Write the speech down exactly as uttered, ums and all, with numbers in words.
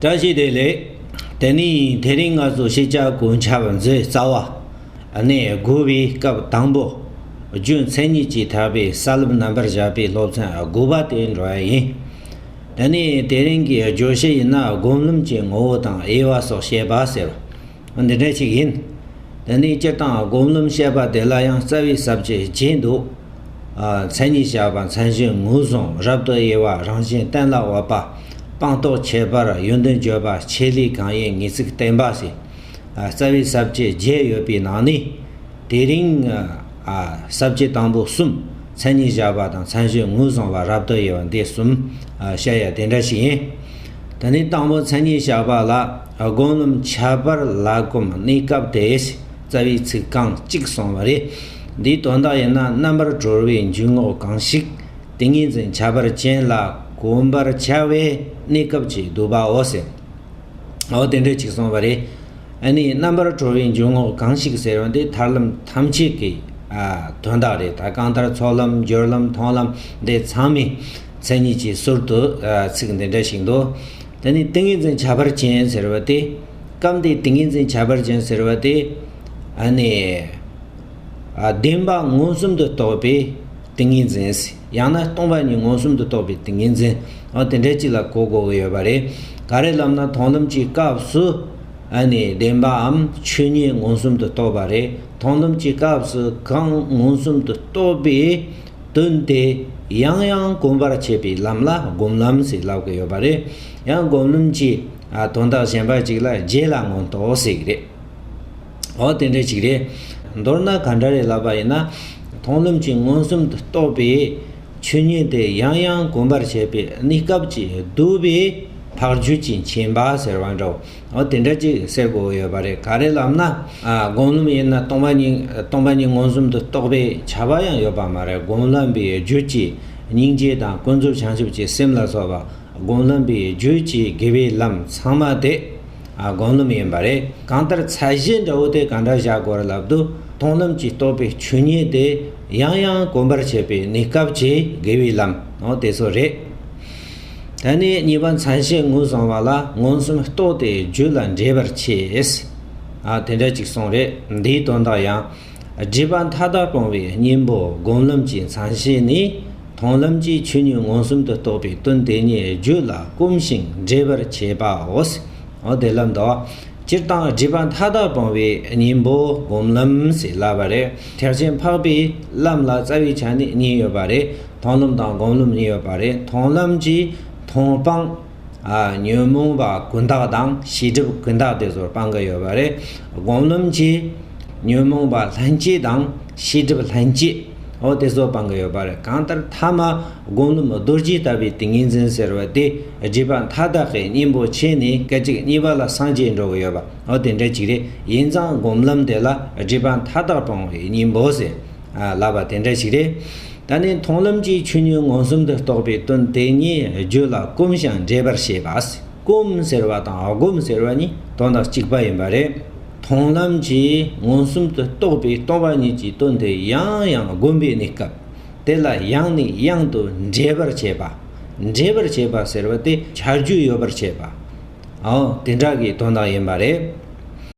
བཀྲ་ཤིས་བདེ་ལེགས། དེ་ནས་དེ་རིང་ང་ཚོ་ཤེས་བྱ་གོ་ཆ་བ་མཛོད་རྩ་བ། ཨ་ནི་དགུ་པའི་སྐབས་དང་པོ། རྒྱུ་མཚན་ཉིད་ཀྱིས་ཐེག་པའི་ས་ལམ་རྣམ་པར་བཞག་པའི་སློབ་ཚན་དགུ་པ་དེ་འགྲོ་ཡ་ཡིན། དེ་ནས་དེ་རིང་གི་བརྗོད་གཞི་ཡིན་ན་སྒོམ་ལམ་གྱི་ངོ་བོ་དང་དབྱེ་བ་སོགས་བཤད་པ་ཟེར་བ། འདི་འདྲ་ཞིག་ཡིན། དེ་ནས་སྤྱིར་བཏང་སྒོམ་ལམ་བཤད་པ་དེ་ལ་ཡང་རྩ་བའི་ས་བཅད་བརྒྱད་འདུག་ཨ། མཚན་ཉིད་བཞག་པ། མཚན་གཞི་ངོས་བཟུང་། རབ་ཏུ་དབྱེ་བ། རང་བཞིན་གཏན་ལ་དབབ་པ། སྤངས་རྟོགས། ཁྱད་པར། ཡོན་ཏན་བརྗོད་པ། ཆེད་ལས་གང་ཡིན། ངེས་ཚིག་བསྟན་པ་ཟེར། ཨ། རྩ་བའི་ས་བཅད་བརྒྱད་ཡོད་པའི་ནང་ནས། དེ་རིང་། ཨ། ས་བཅད་དང་པོ་གསུམ། མཚན་ཉིད་བཞག་པ་དང་། མཚན་གཞི་ངོས་བཟུང་བ། རབ་ཏུ་དབྱེ་བ། འདི་གསུམ། ཨ། བཤད་ཡ་དེ་འདྲ་ཞིག་ཡིན། དེ་ནས་དང་པོ་མཚན་ཉིད་བཞག་པ་ལ། སྒོམ་ལམ་ཁྱད་པར་ལ་གོམས། གནས་སྐབས་དེ། རྩ་བའི་ཚིག་རྐང་གཅིག་གསུངས་པ་རེད། འདིའི་དོན་དག་ཡིན་ན། རྣམ་པར་གྲོལ་བའི་འཇུག་ངོགས་གང་ཞིག་ཏིང་ངེ་འཛིན་ཁྱད་པར་ཅན་ལ་གོམས་པར་བྱ་བའི་གནས་སྐབས་ཀྱི་བསྡུ་བའོ་ཟེར། འོ་དེ་འདྲ་ཅིག་གསུངས་པ་རེད། ཨ་ནི་རྣམ་པར་གྲོལ་བའི་འཇུག་ངོགས་གང་ཞིག་ཟེར་བ་འདི་ཐར་ལམ་ཐམས་ཅད་ཀྱི། ཨ། དོན་དག་རེད། ད་གང་ལྟར་ཚོགས་ལམ། སྦྱོར་ལམ། མཐོང་ལམ། འདི་ཚང་མའི་མཚན་ཉིད་ཀྱི་ཟུར་དུ། ཨ། ཚིག་འདི་འདྲ་ཞིག་འདུག་དེ་ནི་ཏིང་ངེ་འཛིན་ཁྱད་པར་ཅན་ཟེར་བ་དེ། སྐབས་འདིའི་ཏིང་ངེ་འཛིན་ཁྱད་པར་ཅན་ཟེར་བ་དེ། ཨ་ནི། ཨ། བདེན་པ་མངོན་སུམ་དུ་རྟོགས་པའི་ཏིང་ངེ་འཛིན། ཡང་ན་སྟོང་པ་ཉིད་མངོན་སུམ་དུ་རྟོགས་པའི་ཏིང་ངེ་འཛིན། འོ་དེ་འདྲ་ཅིག་ལ་གོ་དགོས་ཀྱི་ཡོད་པ་རེད། ག་རེ་ལབ་ན། མཐོང་ལམ་གྱི་སྐབས་སུ། ཨ་ནི་བདེན་པའམ་ཆོས་ཉིད་མངོན་སུམ་དུ་རྟོགས་པ་རེད། མཐོང་ལམ་གྱི་སྐབས་སུ་གང་མངོན་སུམ་དུ་རྟོགས་པའི་དོན་དེ། ཡང་ཡང་གོམས་པར་བྱེད་པའི་ལམ་ལ་སྒོམ་ལམ་ཟེར་ལབ་ཀྱི་ཡོད་པ་རེད། ཡང་སྒོམ་ལམ་གྱི། ཨ། དོན་དག་གཞན་པ་ཅིག་ལ་རྗེས་ལ་མངོན་རྟོགས་ཟེར་གྱི་རེད། འོ་དེ་འདྲ་ཅིག་རེད། མདོར་ན་ག་འདྲ་རེད་ལབ་པ་ཡིན་ན། མཐོང་ལམ་གྱིས་མངོན་སུམ་དུ་རྟོགས་པའི་ཆོས་ཉིད་དེ་ཡང་ཡང་གོམས་པར་བྱེད་པའི་གནས་སྐབས་ཀྱི་བསྡུ་བའི་འཕགས་རྒྱུད་ཀྱི་མཁྱེན་པ་ཟེར་བ་འདྲ་བོ། འོ་དེ་འདྲ་ཅིག་ཟེར་དགོས་ཡོད་པ་རེད། ག་རེ་ལབ་ན། ཨ། སྒོམ་ལམ་ཡིན་ན་སྟོང་པ་ཉིད། སྟོང་པ་ཉིད་མངོན་སུམ་དུ་རྟོགས་པའི་བྱ་བ་ཡང་ཡོད་པ་མ་རེད། སྒོམ་ལམ་པའི་རྒྱུད་ཀྱི་སྙིང་རྗེ་དང་ཀུན་རྫོབ་བྱང་ཆུབ་ཀྱི་སེམས་ལ་སོགས་པ། སྒོམ་ལམ་པའི་རྒྱུད་ཀྱི་དགེ་བའི་ལམ་ཚང་མ་དེ། ཨ། སྒོམ་ལམ་ཡིན་པ་རེད། གང་ལྟར་ཚད་གཞི་འདྲ་བོ་དེ་ག་འདྲ་བཞག་དགོས་རེད་ལབ་དུས། མཐོང་ལམ་གྱིས་རྟོགས་པའི་ཆོས་ཉིད་དེ་ཡང་ཡང་གོམས་པར་བྱེད་པའི་གནས་སྐབས་ཀྱི་དགེ་བའི་ལམ། འོ་དེ་ཚོ་རེད། དེ་ནས་གཉིས་པ་མཚན་གཞི་ངོས་བཟུང་བ་ལ། མངོན་སུམ་རྟོགས་ཏེ་རྒྱུད་ལ་འདྲེས་པར་བྱེད། ཨ། དེ་འདྲ་ཅིག་གསུངས་རེད། འདིའི་དོན་དག་ཡང་། སྒྲིབ་པ་མཐའ་དག་སྤོང་བའི་གཉེན་པོ་སྒོམ་ལམ་གྱི་མཚན་གཞི་ནི། མཐོང་ལམ་གྱིས་ཆོས་ཉིད་མངོན་སུམ་དུ་རྟོགས་པའི་དོན་དེ་ཉིད་རྒྱུད་ལ་གོམས་ཤིང་འདྲེས་པར་བྱེད་པའོ། འོ་དེ་ལབ་འདུག་སྤྱིར་བཏང་སྒྲིབ་པ་མཐའ་དག་སྤོང་བའི་གཉེན་པོ་སྒོམ་ལམ་ཟེར་ལབ་པ་རེད། ཐེག་ཆེན་འཕགས་པའི་ལམ་ལ་རྩ་བའི་ཆ་ནས་གཉིས་ཡོད་པ་རེད། མཐོང་ལམ་དང་སྒོམ་ལམ་གཉིས་ཡོད་པ་རེད། མཐོང་ལམ་གྱིས་མཐོང་སྤང་། ཨ། ཉོན་མོངས་པ་ཀུན་བརྟགས་དང་ཤེས་སྒྲིབ་ཀུན་བརྟགས་དེ་ཚོར་སྤང་གི་ཡོད་པ་རེད། སྒོམ་ལམ་གྱིས་ཉོན་མོངས་པ་ལྷན་སྐྱེས་དང་ཤེས་སྒྲིབ་ལྷན་སྐྱེས། འོ་དེ་ཚོ་སྤང་གི་ཡོད་པ་རེད། གང་ལྟར་ཐ་མ་སྒོམ་ལམ་རྡོ་རྗེ་ལྟ་བུའི་ཏིང་ངེ་འཛིན་ཟེར་བ་དེ་སྒྲིབ་པ་མཐའ་དག་གི་གཉེན་པོ་བྱས་ནས་སྐད་ཅིག་གཉིས་པ་ལ་སངས་རྒྱས་འགྲོ་གི་ཡོད་པ། འོ་དེ་འདྲ་ཅིག་རེད། ཡིན་ཙང་སྒོམ་ལམ་དེ་ལ་སྒྲིབ་པ་མཐའ་དག་སྤོང་བའི་གཉེན་པོ་ཟེར། ཨ། ལབ་པ་དེ་འདྲ་ཞིག་རེད། ད་ནི་མཐོང་ལམ་གྱིས་ཆོས་ཉིད་མངོན་སུམ་དུ་རྟོགས་པའི་དོན་དེ་ཉིད་རྒྱུད་ལ་གོམས་ཤིང་འདྲེས་པར་བྱེད་པ། གོམས་ཟེར་བ་དང་སྒོམ་ཟེར་བ་གཉིས་དོན་དག་གཅིག་པ་ཡིན་པ་རེད། མཐོང་ལམ་གྱིས་མངོན་སུམ་དུ་རྟོགས་པའི་སྟོང་པ་ཉིད་ཀྱི་དོན་དེ་ཡང་ཡང་སྒོམ་པའི་གནས་སྐབས། དེ་ལ་ཡང་ནས་ཡང་དུ་འདྲེས་པར་བྱེད་པ། འདྲེས་པར་བྱེད་པ་ཟེར་བ་དེ་ཆ་རྒྱུས་ཡོད་པར་བྱེད་པ། འོ་དེ་འདྲ་གི་དོན་དག་ཡིན་པ་རེད།